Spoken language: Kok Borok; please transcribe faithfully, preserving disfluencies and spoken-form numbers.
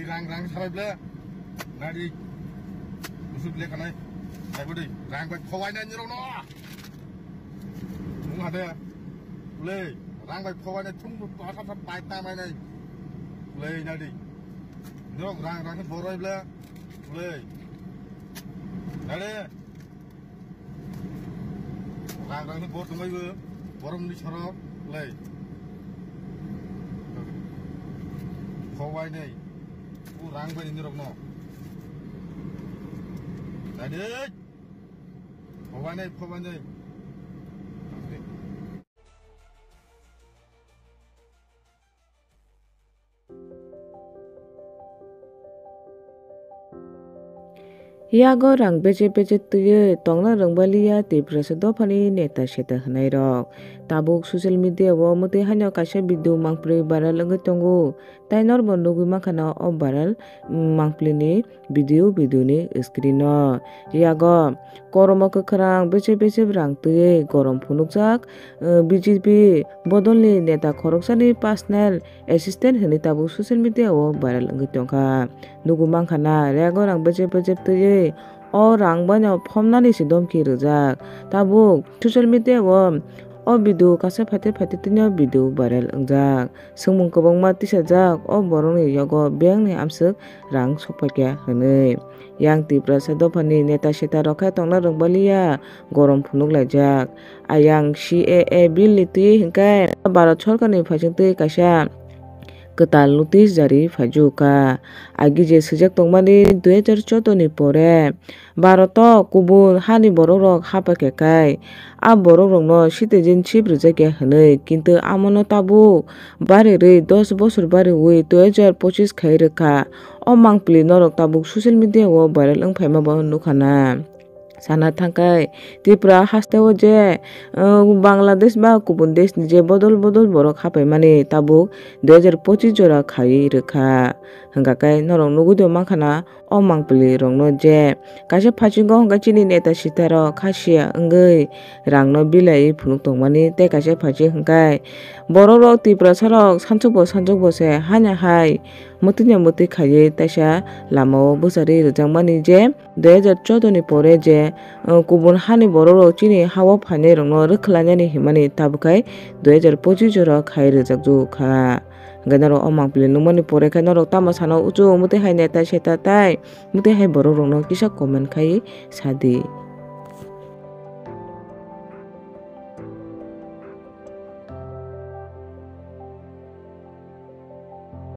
Rang rang sarai ble. Nadi. Usut le kanai. Ai bodi. Rang bai phawai nai nirok no. Mung hade. Ule. Rang bai phawai nai thung thung thung thung pai ta mai nai. Ule nadi. Nirok rang rang borai ble. Ule. Nadi. Rang rang ni bor tongbai bo, borom ni soro, lei. Khowai nei, u rang bai ni rok no. Dai dei. Khowai nei, khowai nei. Yago rang beche beche twiwi tongna rwngbalia Tiprasa dophani neta seta hwnairok. Tabuk social media o mwtwi haino kaisa video mangpli viral wngwi tongo. Tai norbo nugwi mankha o viral mangplini video, video ni screen o. Yago kormo kwkhwrang beche beche rang twiwi gorom phunukjak, eh, B J P bodolni neta khoroksani personal assistant hinwi tabuk social media o viral wngwi tongkha. Nugwi mankha na, rego rang bejep bejep twiwi o rang baino phomnani se domki rwjak. Tabuk social media o o video kaisa phaite phaite tini o video viral wngjak. Swngmung kwbangma tisajak o borokni yago bengni amswk rang sokphaikha hwnwi. Yang Tiprasa dophani neta seta rok khe tongna rwngbalia gorom phunuk laijak. Ayang C A A bill ni twi hinkhe Bharat sorkarni phaisingtwi kaisa kwtal notice jari phaijukha. Agi je swijak tongmani dui hajar choudo ni pore Bharat o kubun hani borok rok haphaikha khai a borok rokno citizenship rwjakya hwnwi, kintu amono tabuk barirwi dos bosor bariwi dui hajar pochis khai rwkha. O mangpili norok tabuk social media o viral wng phaima bo nukha na. Sana thangkhai Tripura haste o je, uh, Bangladesh ba kubun desh ni je bodol bodol borok hapaimani tabuk dui hajar pochis jora khaiwi rwkha. Hwnkha khe norok nugwi do mankha na o mangpili rokno je kaisa phasingo hwnkha chini neta sita rok khasia wngwi rangno bilaiwi phunuk tongmani tei kaisa phaising hwnkha borok rok Tiprasa rok sansukbo sansukbo se haino hai mwtwino mwtwi khaiwi taisa lama o bwcharwi rwjakmani je dui hajar choudo ni pore je, uh, kubun hani borok rok chini ha o phainai rokno rwkhwlainani hinmani tabuk khai dui hajar pochis jora khai rwjakjak kha. Hwnkhe norok o mangpili nukmani pore khe norok tamo sano uchu mwtwi hai neta seta tai mwtwi hai borok rokno kisa comment khai sadi.